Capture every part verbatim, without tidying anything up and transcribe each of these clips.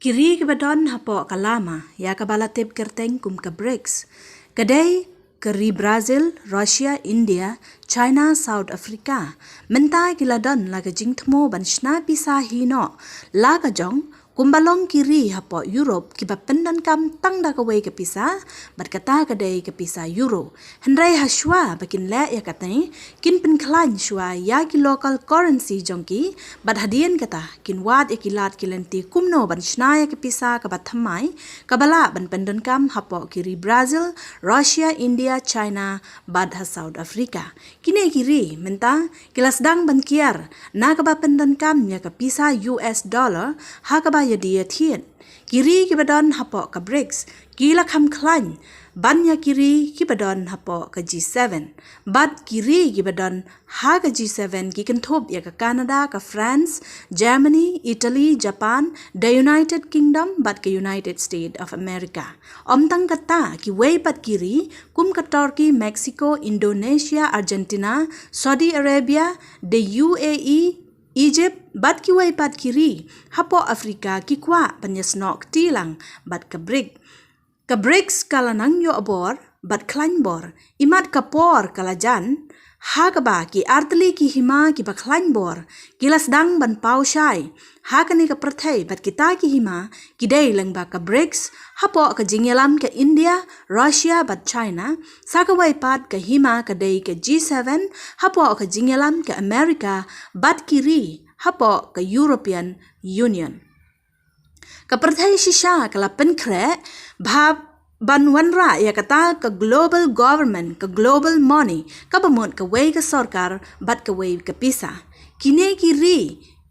Ki ri kiba don hapoh ka lama ïa kaba la tip kyrteng kum ka BRICS, ka dei ka ri Brazil, Russia, India, China, South Africa. Mynta ki la don la ka jingthmu ban shna pisa hi noh la ka jong, kumba long ki ri hapoh Europe kiba pyndonkam tang da kawei ka pisa, bad kata ka dei ka pisa euro. Hynrei ha shuwa ba kin leh ïa kata, kin pynkhlaiñ shuwa ïa ki local currency jong ki, bad hadien kata kin wad ïa ki lad ki lynti kumno ban shna ïa ka pisa kaba thymmai, kaba lah ban pyndonkam hapoh ki ri Brazil, Russia, India, China, bad ha South Africa. Kine ki ri mynta ki la sdang ban kiar na kaba pyndonkam ïa ka pisa U S dollar ha kaba ïadie thied. Ki ri kiba don hapoh ka BRICS ki la kham khlaiñ ban ïa ki ri kiba don hapoh ka G seven. Bad ki ri kiba don ha ka G seven ki kynthup ïa ka Canada, ka France, Germany, Italy, Japan, the United Kingdom, bad ka United States of America. Ym tang kata, kiwei pat ki ri kum ka Turkey, Mexico, Indonesia, Argentina, Saudi Arabia, the U A E, Egypt, bad kiwei pat ki ri hapoh Africa ki kwah ban ïasnoh kti lang bad ka BRICS. Ka BRICS ka la nang ïoh bor bad khlaiñ bor, imat ka por ka la jan ha kaba ki artylli ki hima kiba khlaiñ bor ki la sdang ban paw shai ha kane ka pyrthei, bad kita ki hima ki dei lyngba ka BRICS, hapoh ka jingïalam ka India, Russia bad China, sa kawei pat ka hima ka dei ka G seven, hapoh ka jingïalam ka America bad ki ri hapoh ka European Union. Ka pyrthei shisha ka la pynkhreh bha ban wanrah ïa kata ka global government, ka global money, kaba mut kawei ka sorkar bad kawei ka pisa. Kine ki ri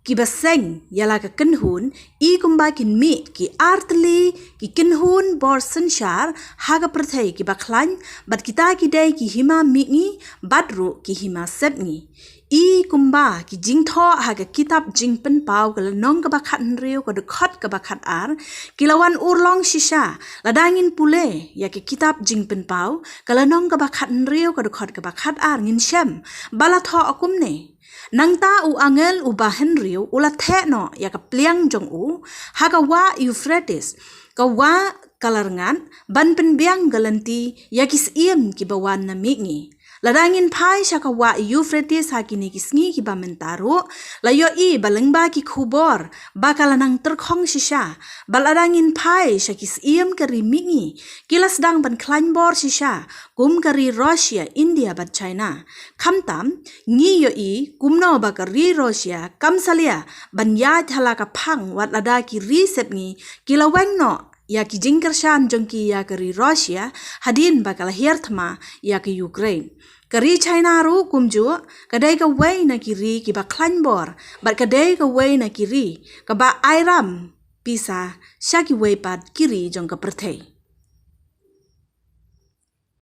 kiba seng ïa la ka kynhun, i kumba kin mih ki artylli ki kynhun bor synshar ha ka pyrthei kiba khlaiñ, bad kita ki dei ki hima mihngi bad ruh ki hima sepngi. I kumba ki jingthoh ha ka kitab Jingpynpaw ka lynnong kaba khathynriew ka dkhot kaba khatar, ki la wan urlong shisha. Lada ngin pule ïa ka kitab Jingpynpaw ka lynnong kaba khathynriew ka dkhot kaba khatar, ngin shem ba la thoh kumne: Nangta u angel uba hynriew u la theh noh ïa ka pliang jong u ha ka wah Euphrates, ka wah ka la rngat, ban pynbiang ka lynti ïa ki syiem kiba wan na mihngi. Lada ngin phai sha ka wah Euphrates ha kine ki sngi kiba mynta ruh, la ïohi ba lyngba ki khubor ba ka la nang tyrkhong shisha. Bad lada ngin phai sha ki syiem ka ri mihngi, ki la sdang ban khlaiñ bor shisha kum ka ri Russia, India bad China. Khamtam ngi ïohi kumno ba ka ri Russia kam salia ban ïaid ha la ka phang, wat lada ki ri sepngi ki la weng noh ïa ki jingkyrshan jong ki ïa ka ri Russia hadien ba ka la hiar thma ïa ka Ukraine. Ka ri China ruh kumjuh ka dei kawei na ki ri kiba khlaiñ bor, bad ka dei kawei na ki ri kaba ai ram pisa sha kiwei pat ki ri jong ka pyrthei.